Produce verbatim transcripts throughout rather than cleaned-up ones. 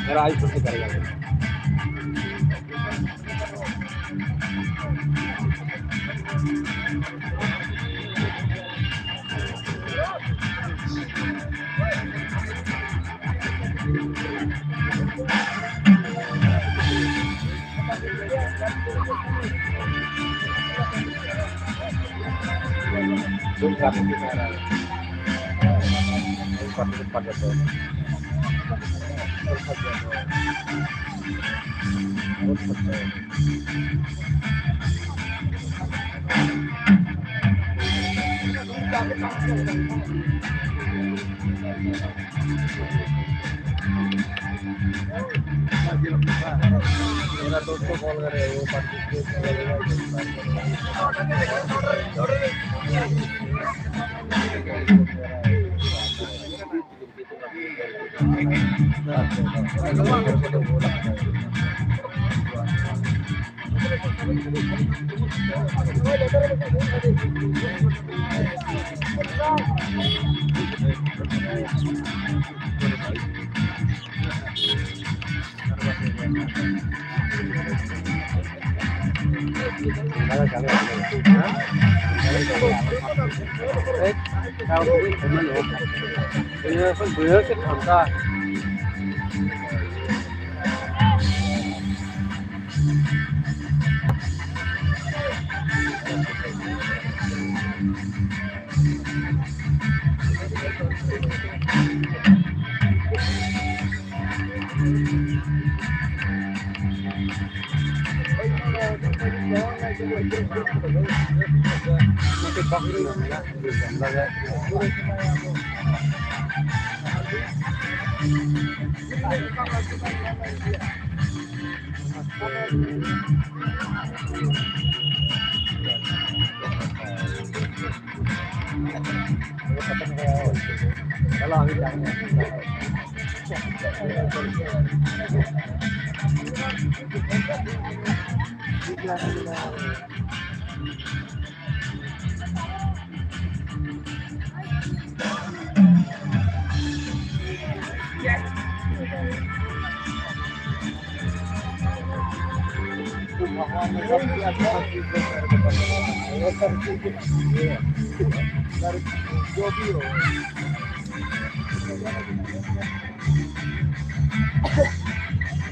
Era ahí porque carga.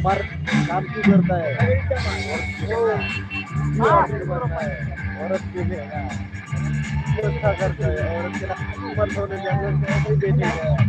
पर काम क्यों करता है? और क्यों करता है? औरत क्यों है ना? अच्छा करता है, औरत के ना ऊपर सोने जाने से ऐसे ही बैठे हैं।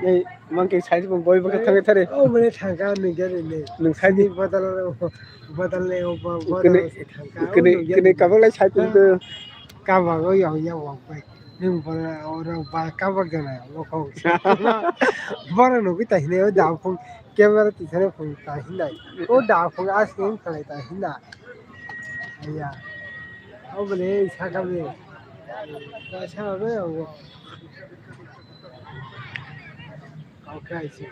Ei, mangke side bo boi bwkha thangwi thari. Oh, mane thangka nungya ni ne. Nung side ni badal, badal ne o ba, badal kene, se thangka. Kene, oh, nungya kene ni. Kabang lai side ni to. Kabang o yang yang wang pai. Nung bora oro ba kabang jana o kong. Bora nungwi ta hine o da phung camera ti thare phung ta hinai. O da phung as phung khalai ta hinai. Aya. Obole sakami. Sakami obo. Okay, I see.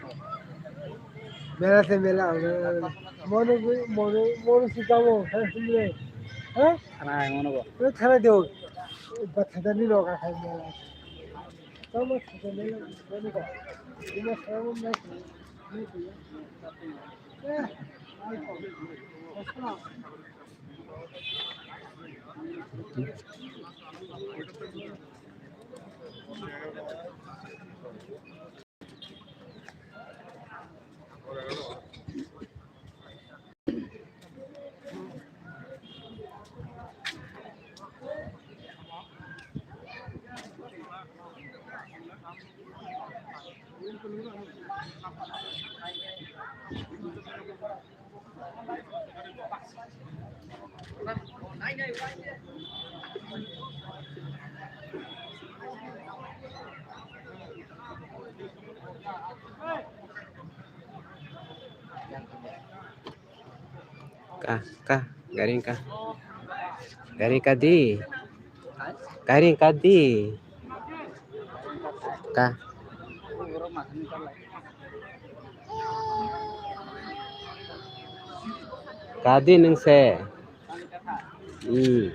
Mela se mela. Mono mono mono si kamo. Ha? Thana hai mono bo. Thana deo. Ba thana ni loga khai mela. Tamo thana mela. Mono ba. Ina samun na. Ka, ka, gari ka. Gari ka di. Gari ka di. Ka. Ka di nwng se. Hmm.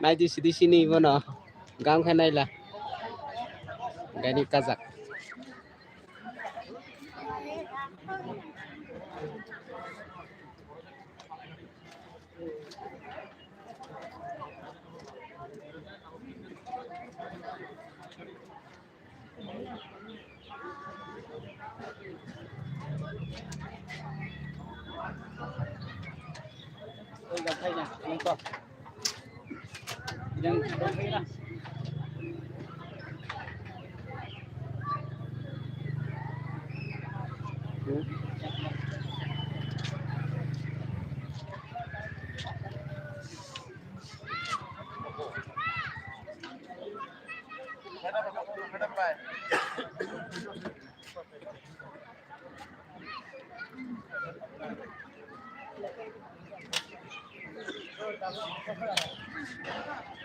Naidi sidi sini bono. Gam khe naila. Gani kajak.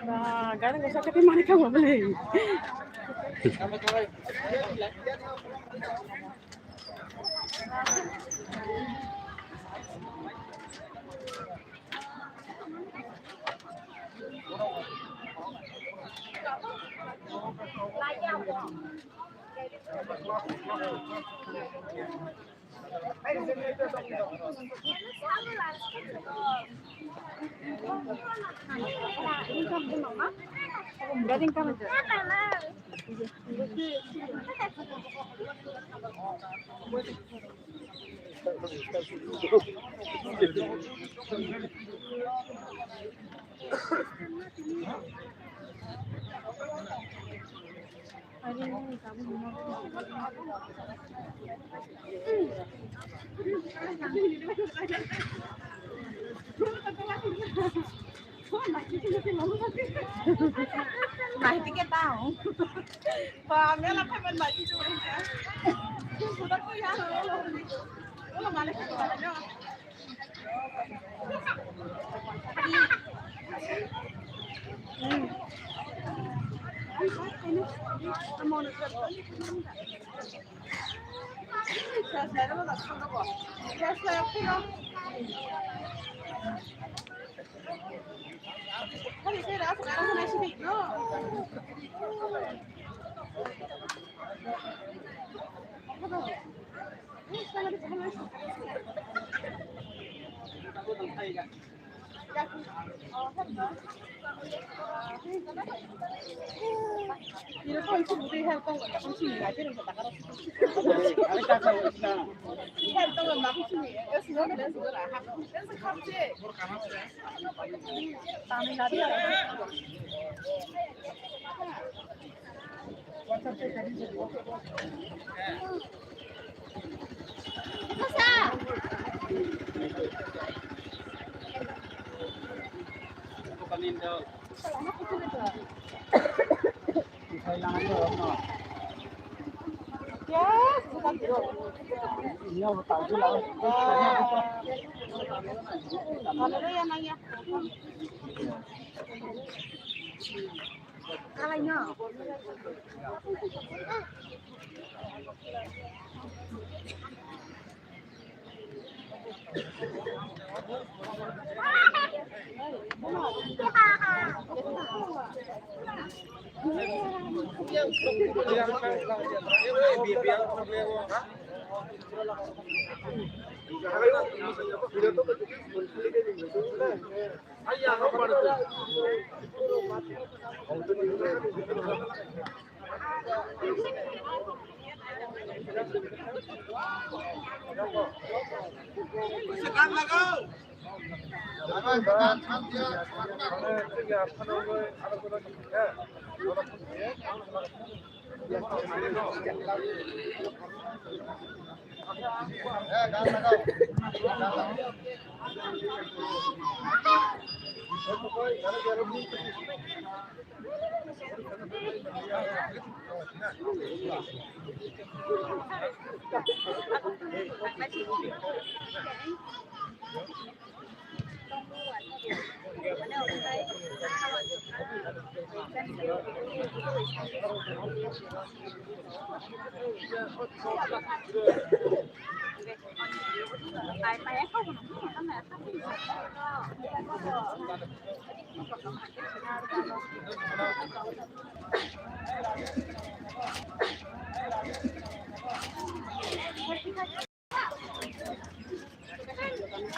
Ba, gari ko sakati mani ka mabale. Nai tike tao. Ba mela phai ban bai tike. Sudah ko ya lo. Lo male ko ba no.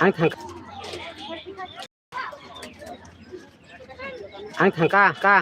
Ang thang, ang thang ka, ka.